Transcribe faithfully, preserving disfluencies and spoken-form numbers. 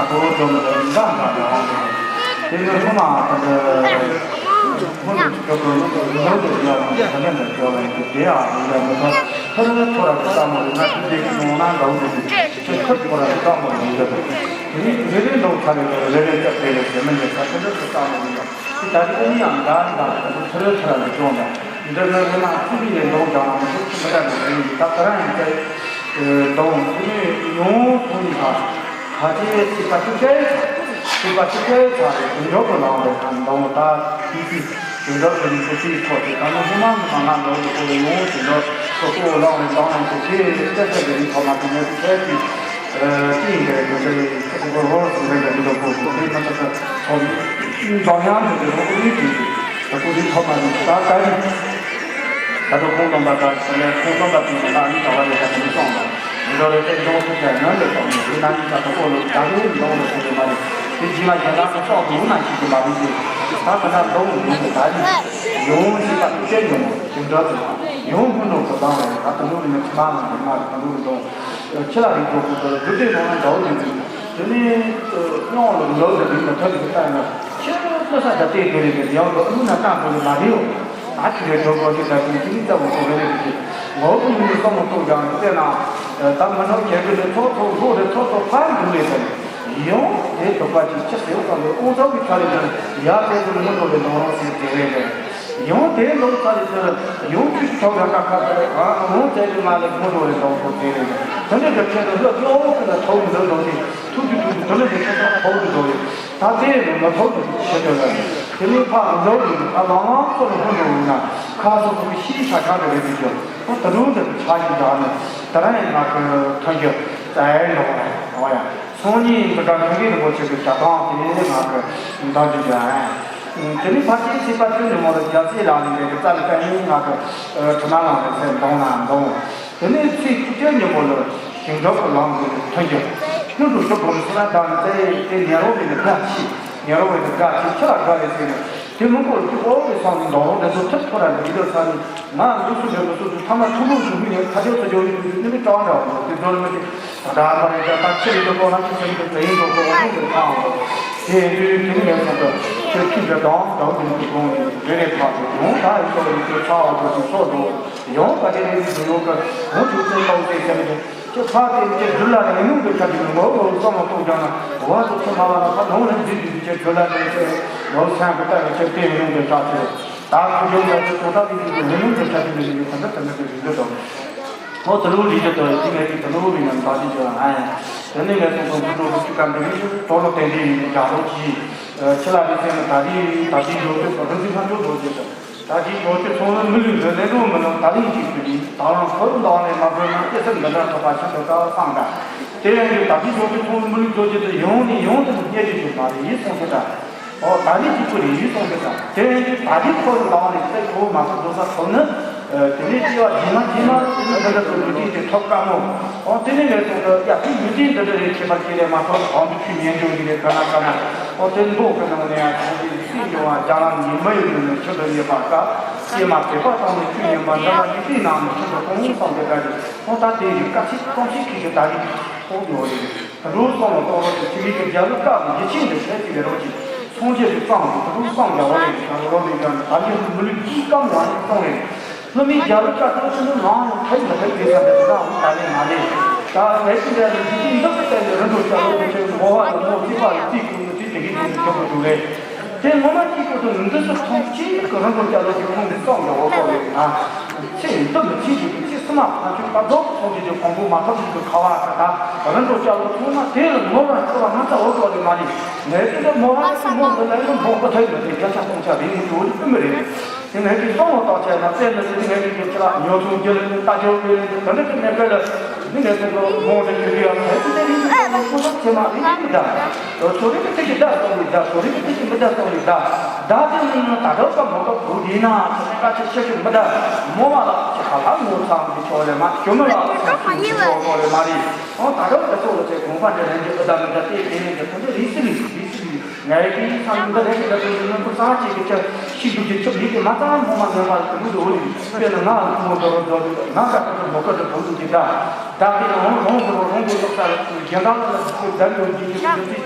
ཁོ་བོ་ཚོ་ལ་འདང་འདང་ཡོང་། དེ་ནས་སྔོན་མ་ད་ལྟ་སྔོན་དུ་སྐྱོ་པོ་ལོ་ལོ་དེ་ཡང་ད་ལྟ་ནས་སྐྱོ་བ་ཡིན་དེ་ཡང་འདི་འདྲ་མི་ཐོག་ཐར་ཐོ་ར་གི་ལྟད་མོ་རེད་ན་དེ་འདྲའི་ཀྱི་ནང་ན་འདྲ་བོ་དེ་དེ་ཐར་ཐོ་ར་གི་ལྟད་མོ་རེད་འདི་འདྲ་དེ་རེ་རེ་འདྲ་བོ་ཚ་རེ་རེ་རེ་སྐྱབས་དེ་རེད་ཟེར་མི་འདྲ་ས་དེ་འདྲ་གི་ལྟད་མོ་རེད་ཡང་དེ་ད་རེ་ཨ་ནི་ཡང་འདྲ་འདྲ་ད་ཐར་ཐོ་ར་གི་ལྟད་མོ་འདི་འདྲ་ལ་ན་ཚུགས་ཀྱི་ཡིན་འདྲ་བོ་ཀྱང་ན་མི་ཐུབ་ཐུབ་མི་འདྲ་འདྲ་རེད་ད་ད་རང་ཡིན་ཚེ། དང་དེ་ནས་ཡང་ཐོག་ནས་ད་ད་ཆའི་སྲིད་པ་ཆུ་སྐྱེས་ཚ་སྲིད་པ་ཆུ་སྐྱེས་ཚ་རེད་དུད་འགྲོ་གི་ལམ་རེད་ད་འདང་ད་དེ་དུས་དུད་འགྲོ་གི་རིགས་སུ་ཅིའི་ཐོག་དེ་ད་ནི་སྔོན་མ་ནི་མ་ང་འདང་དུ་ཁོ་ལ་ཡང་དུད་འགྲོ་གི་ཨོ་ལམ་རེད་འདང་ཡང་དུ་དེ་བལྟས་ཚད་ཀྱི་རིགས་ཐོག་མ་དེ་ནས་དུ་ཁྱེད་ཀྱིས་ཅི་ཡིན་གྱི་རེད་དུ་འདི་ཁོ་ཧོར་ཧོར་ཟིན་རེད་འདི་འདུག་གོ་དེ་མ་ཐག་ཏུ་ཐོག་འདང་ཡང་དུ་དུད་འགྲོ་གི་རིགས་དུས་དུས་ད་ཁོ་རིགས་ཐོག་མ་ནི་ད་ད་རིགས། ད་དུང་ཁོང་སྟོན་པ་དང་ཁོང་སྟོན་པ་དེ་ནི་ལྷ་ཡི་བྱ་བ་ལས་ཀྱང་མི་གསུངས་པ། མི་འགྲོ་བའི་སྟེང་འབྱུང་ཐུབ་པའི་ངང་ལས་སོགས་ནས་ལྷ་ཡི་བྱ་བ་པོ་ལ་བདག་ཉིད་འདོང་དུ་ཐུབ་པའི་མ་རེད། དེ་རྗེས་ལ་གཞན་དག་གི་སྲོག་ཏུ་མ་མཆིས་ཀྱི་མ་རེད་ཅེས། ད་ཁོ་ན་འདོང་ཡོང་གི་ད་རེད། ཡོང་ཞེས་པ་ཐུགས་རྗེ་ཉོན་མོངས་ཞིང་འདྲ་ཟེར་བ། ཡོང་སྔོན་འགྲོ་དུ་ལྡང་བས་ད་དུ་འགྲོ་རིང་ནས་ཕྱི་མ་ལ་འདོང་མ་རེད་ད་འགྲོ་རིང་འདོང་། ཁྱི་ལ་རིག་འགྲོ་དགོས་དུ་རྒྱུ་དེ་ནང་ན་འདྲ་བོ་ཡོད་དུས། དེ་ནས་སྙོང་ལ་འདྲ་བོ་དེ་རིག་ན་ཐབས་ཀྱི་ལྟ་ན། ཁྱི་ལ་ས་ད་ལྟའི་དེ་རེད་དེ་ཡང་ལོ་ཨུ་ན་ཏང་དེ་རེད་མ་རེད་ཡོ། ད་ཁྱི་རེད་འགྲོ་དགོས་ཀྱི་ད་དེ་ཁྱི་ནི་ལྟ་བུ་ཁོ་རེ་རེ་གི་ངོ་བོ་ཀུན་ནི་སོང་མ་གཏོགས་ཀྱང་བལྟས་ན། ད་མི་ནོར་གྱད་ཀྱི་ལས་ཚོགས་ཚོགས་འགོ་རེ་ཚོགས་ཚོགས་ཕར་འགྲོ་ལས་དང་། ཡང་དེ་དོགས་པ་ཅིག་ཅི་ཟེར་བ་ལས་དབང་ཚོགས་ཀྱི་ཆ་རེ་ཀྱང་ཡར་དེ་ཚོ་ནི་མི་འགྲོ་ལས་འདོང་རོགས་ཟེར་དེ་རེད་རེད། ཡང་དེ་ལོ་ཚ་རེ་དེར་ཡང་ཁྱི་ཐོག་ར་ཁ་ཁ་དེར་ཨང་འོང་བཙལ་གྱི་མ་ལས་མི་འགྲོ་ལས་འདོང་རོགས་ཟེར་རེད། དེ་འདྲ་གི་ཆེད་དུ་ལོ་ཅོག་ཀུན་ལ་ཐོག་འདིར་འགྲོ་དེ་ཐུག་དུ་ཐུག་དུ་དེ་ལས་དེ་ཁ་ཁ་ཐོག་ཏུ་འགྲོ་ཡོད། ད་དེ་ནི་མ་ཐོག་ཏུ་བྱེད་དོན་ལ། དེ་ནི་ཕ་འགྲོ་ཡིན་ད་ལང་ལང་ཚོ་ལ་ཧུན་འགྲོ་ཡིན་ན་ཁ་སོ་སོ་གི་ཤི་ཤ་ཁ་གི་རེད་དུ་ཅོ། ཨོ་ད་རུང་འདི་ཆ་ཞིག་བཞག་ནས་ད་རང་ཡིན་ང་གི་ཐོན་རྒྱུ་བཙལ་འགྲོ་བ་ཡ། སང་ཉིན་འདི་ག་ཐོན་རྒྱུ་རིན་པོ་ཆེ་གི་ཞབས་ཐང་དེ་ནི་ང་གི་འདང་རྒྱུ་བྱ། དེ་ནི་ཕ་ཆེན་ཚེ་དཔལ་ཁྱོད་ནི་མོ་ལ་རྒྱལ་སྲས་ལག་ནས་ལས་ཀྱི་རྩ་ལ་བཀའ་ཡིན་ང་གི་དྲི་མ་ལངས་རེད་ཟེར་འདང་ན་འདང་། དེ་ནས་ཚེས་བཅུ་གཅིག་ཉིན་མོ་ལ་ཞིང་འབྲོག་གི་ལམ་དུ་ཐོན་རྒྱུ། སྔོན་དུ་ཤོག་སྒོར་སོ་ན་དང་ནི་ཏེ་ཏེ་ཉེ་རོགས་མིན་ནི་དགའ་ཆེ། ཉེ་རོགས་མིན་ནི་དགའ་ཆེ་ཁྱི་ལ་དགའ་རེད་ཟེར་ནས། དེ་མི་གོ་དུ་ཨོ་བའི་སང་ནི་འདང་རོགས་དེ་ཚོ་ཐུབ་ཐོ་ར་ནི་ཡིད་ལ་ཚ་ནི། ང་འདུག་སུ་མེད་པ་སུ་དུ་ཐ་མ་ཐུག་ལུགས་སུ་མི་ཉན་ཁ་ཆེ་ཚོ་ཇོ་ཡི་དུ་ནི་མི་ཀྲང་འདྲ་བ་དེ་ཚོ་ནི་མི་དེ། ད་ད་མ་རེད་ད་ད་ཁྱི་རེད་དོ་ཁོ་རང་ཁྱི་ཚོ་ཡི་དུ་ཟེ་ཡིན་དོ་ཁོ་ཨོ་ནི་དུ་ཁང་དོ། དེ་ཡིན་དུས་དེ་ནི་ངས་སོང་དུ་ཁྱི་ཁྱི་འདྲ་དང་དང་དུ་ནི་དུ་ཁོང་ནི་རེ་རེ་ཕར་དུ་ཡོང་ད་ཡི་ཚོ་ཡི་དུ་ཚ་བ་དུ་དུ་ཚོ་དུ་ཡོང་ད་དེ་རེ་རེ་དུ་ཡོང་གི་ཁོང་ཁྱི་ཚོ་ཏོག་ཙེ་ཟེར་ནི་དུ། ཁྱེད་ཕར་དེ་ཁྱེད་རྒྱུ་ལ་རིང་ལུང་གི་ཆ་དེ་ངོ་བོ་བསམ་བློ་གཏོང་རྒྱུ་ན་བར་དུ་ཚུར་མ་བ་ན་ཕར་ནང་ལ་འཛུལ་འཛུལ་ཁྱེད་རྒྱུ་ལ་རིང་ཚེ་ངོ་བོ་སེམས་ཀྱི་ལྟ་བའི་ཁྱེད་དེ་རིང་ལུང་གི་ཆ་ཚེ་ད་ཁྱེད་རྒྱུ་ལ་ཚེ་ཐོག་ཐག་གི་རྒྱུ་རིང་ལུང་གི་ཆ་དེ་ལ་རིང་ལུང་གི་ད་ད་ད་ད་རིང་ལུང་དང་ཨོ་ད་ལུང་རིང་དུ་དོ་ཡི་ངས་ཀྱི་ད་ལུང་རིང་ནམ་ད་དེ་རྒྱུ་ཨ་ཡ་དེ་ནི་ངས་སོང་སོང་ཁུ་ཁྲོ་ཁུ་ཁྲི་ཀ་འདི་རིང་གྲོ་ལོ་བསྟན་འདི་ཡིན་རྒྱ་ལོ་གྱིས་ཁྱེད་ལ་རིང་ཚེ་ན་ད་རིང་ད་དེ་ཡོད་དུས་ཁོ་རིང་ཚེ་ཁ་ཆོ་དོ་རྒྱུ་དང་། ད་ཅིག་ལོ་ཆུ་ཚོང་ལ་མི་ལུས་འདི་ལས་འགྲོ་མི་ལ་ད་ལིང་ཅིག་ཏུ་ཡིན་ད་རང་ཁོ་རུ་འདང་ནས་མ་བཟོད་ན་སྐྱེ་སེམས་འདི་འདྲ་ཐོབ་པ་ཆེན་པོ་དཀའ་བ་སངས་འདྲ། དེ་ཡང་གི་ད་ཅིག་ལོ་ཆུ་ཚོང་ལ་མི་ལུས་འགྲོ་རྒྱུ་དུ་ཡོང་ནས་ཡོང་དུ་རྙེད་རྒྱུ་ཞིག་མ་རེད་ཡིན་སོང་ཟེར་ད། ཨོ་ད་ལིང་ཅིག་པུ་རེད་ཡིན་སོང་ཟེར་ད། དེ་ཡང་གི་ད་ཅིག་ཁོ་རུ་འདང་ནས་ཚེ་ཁོ་མ་ཐོབ་འགྲོ་ས་ཐོབ་ནི། དེ་ནས་སྐྱེ་བ་རྗེས་མ་རྗེས་མ་འདི་འདྲ་དུ་ལུས་རྟེན་དེ་ཐོབ་དཀའ་མོ། ཨོ་དེ་ནས་ངས་སོང་ད་ཡ་དེ་ལུས་རྟེན་འདི་འདྲ་རེད་ཁྱད་པར་ཁྱེད་ལས་མ་ཐོབ་གང་དུ་ཁྱོད་ཉན་འགྱོ་གི་རེད་ག་ན་ག་ན། ཨོ་དེ་མདོ་གི་ནང་ནས་ཡང་ཁོང་གིས་སྲིད་འགྱུར་བ་རྒྱ་ལམ་ཉིན་མ་ཡོད་ནས་ཆུ་དུ་ཉེས་པ་དཀའ། སྐྱེས་མ་དད་པ་དང་ནི་ཆོས་ཉན་པ་འདི་ལ་ཡིད་བརྟན་ནང་ནས་ཆུ་དུ་ཀོང་བསམ་དེ་དགའ་ཞིང་ཨོ་ད་དེ་ཡི་དཀའ་ཚེགས་ཀོང་ཞིག་གིས་ཀྱི་ད་རིག་ཨོ་ཡོད་རེད། ད་རུང་བསམ་བློ་གཏོང་རོགས་ཀྱི་ཆི་ལི་གི་རྒྱ་ལུ་བཀག་གི་ཡིད་ཆེས་འདི་བྱས་ཀྱི་རེད་རོགས་ཀྱི་སངས་རྒྱས་ཀྱི་གཙང་གི་ད་རུང་བསམ་རྒྱ་བ་རེད་ཀྱི་ད་རུང་རོགས་མི་འདྲ་ནི་ད་རྒྱལ་ཀྱི་མི་ལུས་ཀྱི་སྐམ་བ་ནི་གཙང་རེད། སློབ་མའི་རྒྱལ་པོ་བཀའ་ཐོབ་ཚུལ་ནི་ལངས་ཡང་ཐད་ཀྱི་ཐད་ཀྱི་ས་དེ་དང་ད་ལས་མ་ལས། ད་ལས་ཀྱི་འདྲ་ནི་འཇིག་རྟེན་འདི་ལྟ་བུའི་རིན་པོ་ཆེ་ལོ་ཆེ་མོ་བ་དང་མོ་རྩིས་པ་ལ་རྩིས་ཀྱི་མི་རྩིས་དེ་གི་དེ་ནི་ཆོག་གི་འདུག་ལས། དེ་ངོ་མ་གཅིག་པུ་དུ་འདི་སུ་མཐོང་གཅིག་གི་རིན་པོ་ཆེ་ལོ་ཆེ་ཁོང་གི་སོགས་ཀྱི་འོ་ཁོ་ལས་ན། ཚེ་འདི་མི་ཚེ་ཞིག་གི་ཚེ་སྲིད་མ་ཕན་ཆད་ཀ་རྡོ་ཚོང་གི་གོང་བུ་མ་ཐོབ་ཞིག་གི་ཁ་བ་ཁ་ད་རིན་པོ་ཆེ་ལོ་ཐོང་ན་དེ་ལ་ངོ་མ་ཚེ་བ་ང་ཚ་འོ་ཁོ་ལས་མ་རེད། ངས་དེ་འདྲ་མོ་བ་ཚེ་མོ་འདི་ལ་ཡང་མོ་ཁོ་ཐོས་མི་དེ་བརྒྱ་ཆ་སྟོང་ཆ་རིང་མི་འགྲོ་ནི་ཨུ་མི་རེད། དེ་ངས་ཀྱི་སོང་བ་ལྟ་བྱས་ན་དཔེར་ན་དེ་ངས་ཀྱི་ཁྱེད་ལ་ཉོ་ཚོང་རྒྱུ་ལ་ལྟ་རྒྱུ་ལ་དེ་འདྲ་གི་གནས་སྐབས་ལ་མི་ངས་ཚོང་གི་མོ་འདྲ་ཞུ་གི་ཡོད་ལ་དེ་དེ་རིང་གི་ཚོང་གི་ཚོང་ཟོག་ཆེ་མ་རིག་གི་མི་གདའ། ཚོ་རིག་གི་ཐིག་གི་བརྡ་གཏོང་གི་བརྡ་ཚོ་རིག་གི་ཐིག་གི་མི་བརྡ་གཏོང་གི་བརྡ། བརྡ་དེ་ནི་ད་དྲག་པ་མོ་ཀ་བུ་དེ་ན་ཁ་ཆེ་ཆེ་ཞིག་མི་བརྡ། མོ་བ་ལ་ཁྱེད་ཁ་ལ་ངོ་ཚ་མི་ཆོག་ལས་མ་ཁྱོད་མི་ལ་ཁ་ཆེ་ཆོག་ལས་མ་རེད། ཨོ་ད་དྲག་པ་ཚོ་ལ་ཚེ་དགོངས་པ་འདྲ་ལེན་གྱི་ཨུ་ད་མི་ད་དེ་དེ་ནས་ཀྱི་ཚོང་གི་རིག་སི་རིག་རིག་སི་རིག་ངའི་ཀྱི་ས་མི་འདི་རེད་ཀྱི་ད་དུང་མི་ཁོ་ས་ཅིག་གི་ཆ་ཤི་འདུག་གི་ཆུ་མིག་གི་མ་ཙང་མོ་མ་ངན་པ་གི་མི་འདུག་འོ་ཡིན་དཔེར་ན་ང་ལ་ཁོ་མོ་འདོར་འདོར་ང་ཀ་ཁོ་མོ་ཀ་འདི་བུ་འདུག་གི་ད་ད་དེ་ནི་འོང་རོང་གི་རོང་གི་ལོག་ས་ལ་རྒྱན་རང་ལ་ཁོ་ད་འདོར་གྱི་གི་ཁོ་ཚོས་